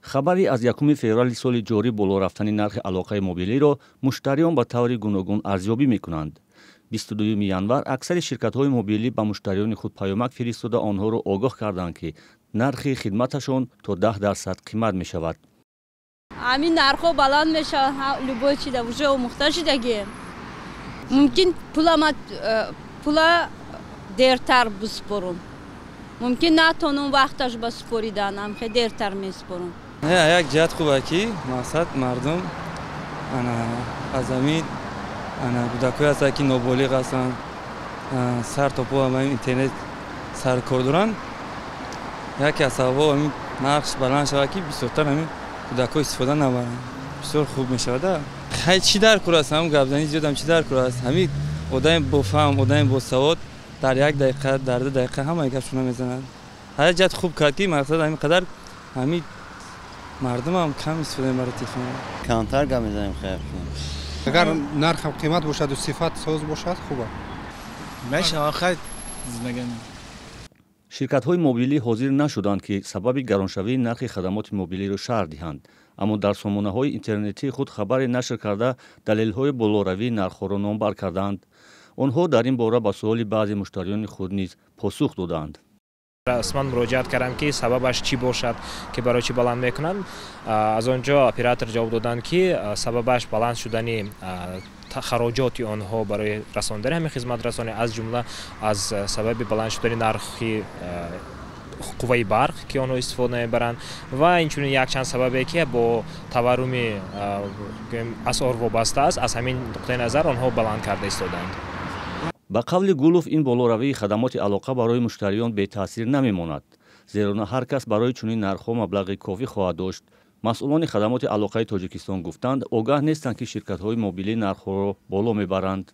Хабари аз 1 феврали соли ҷорӣ боло рафтани нархи алоқаи мобилиро муштариён ба таври гуногун арзёбӣ мекунанд. 22 январ аксари ширкатҳои мобилӣ ба муштариёни худ паёмак фиристода, онҳоро огоҳ карданд, ки нархи хидматашон то 10% қимат мешавад. Ҳамин нархҳо баланд мешавад, любой чида уже омӯхта шудагием. Мумкин пула дертар биспорум, мумкин натонум вақташ ба супоридан, амхе дертар месупорум. Як ҷиҳат хуба, ки мақсад мардум аз ҳамин кӯдакҳое ҳастанд, ки ноболиғ ҳастанд, сар то по ҳамин интернет саркор доранд. Яке аз сабабҳо ҳамин нархш баланд шавад, ки бисёртар ҳамин кӯдакҳо истифода набаранд, бисёр хуб мешавад. Хай, чӣ дар кор аст? Ҳам гапзанӣ зиёдам чӣ дар кор аст? Ҳамин одами бофаҳм, одами босавод дар як дақиқа, дар 2 дақиқа ҳамаи гапшона мезанад. Ҳар ҷиҳат хуб кард, ки мақсад ҳамин қадар ҳамин мардумам кам истифода мебарад телефон. Камтар гап мезанем, хайр. Агар нархам қимат бошаду сифат соз бошад, хуба. Мешавад, хай, зиндагӣ. Ширкатҳои мобилӣ ҳозир нашуданд, ки сабаби гароншавии нархи хадамоти мобилиро шарҳ диҳанд, аммо дар сомонаҳои интернетии худ хабаре нашр карда, далелҳои болоравии нархҳоро номбар кардаанд. Онҳо дар ин бора ба суоли баъзе муштариёни худ низ посух додаанд. Расман муроҷиат кардам, ки сабабаш чӣ бошад, ки барои чӣ баланд мекунанд. Аз он ҷо оператор ҷавоб доданд, ки сабабаш баланд шудани хароҷоти онҳо барои расондани ҳамин хизматрасонӣ, аз ҷумла аз сабаби баланд шудани нархи қувваи барқ, ки онҳо истифода мебаранд, ва инчунин якчанд сабабе, ки бо таварруми асъор вобаста аст. Аз ҳамин нуқтаи назар онҳо баланд карда истодаанд. Ба қавли Гулов, ин болоравии хадамоти алоқа барои муштариён бетаъсир намемонад, зеро на ҳар кас барои чунин нархҳо маблағи кофӣ хоҳад дошт. Масъулони хадамоти алоқаи Тоҷикистон гуфтанд, огаҳ нестанд, ки ширкатҳои мобилӣ нархҳоро боло мебаранд.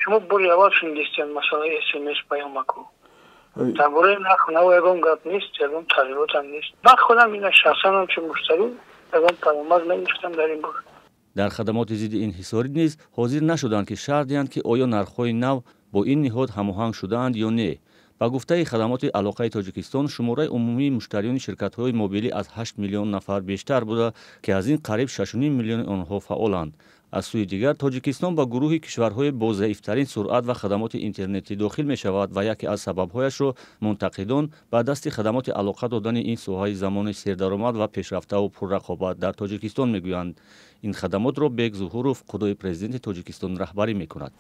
Шумо бори аввал шунидистед масъалаи СМС, паёмаку. Дар бораи нарху наво ягон гап нест, ягон тағйиротам нест. Ман худам ина шахсан ҳамчун муштарӣ ягон паёмак нагирифтам дар ин бора. Дар хадамоти зидди инҳисорӣ низ ҳозир нашуданд, ки шарҳ диҳанд, ки оё нархҳои нав бо ин ниҳод ҳамоҳанг шудаанд ё не. Ба гуфтаи хадамоти алоқаи Тоҷикистон, шумораи умумии муштариёни ширкатҳои мобилӣ аз 8 миллион нафар бештар буда, ки аз ин қариб 6,5 миллиони онҳо фаъоланд. Аз сӯи дигар, Тоҷикистон ба гурӯҳи кишварҳои бо заифтарин суръат ва хадамоти интернетӣ дохил мешавад ва яке аз сабабҳояшро мунтақидон ба дасти хадамоти алоқа додани ин соҳаи замони сердаромад ва пешрафтаву пуррақобат дар Тоҷикистон мегӯянд. Ин хадамотро Бек Зуҳуров, худои президенти Тоҷикистон, раҳбарӣ мекунад.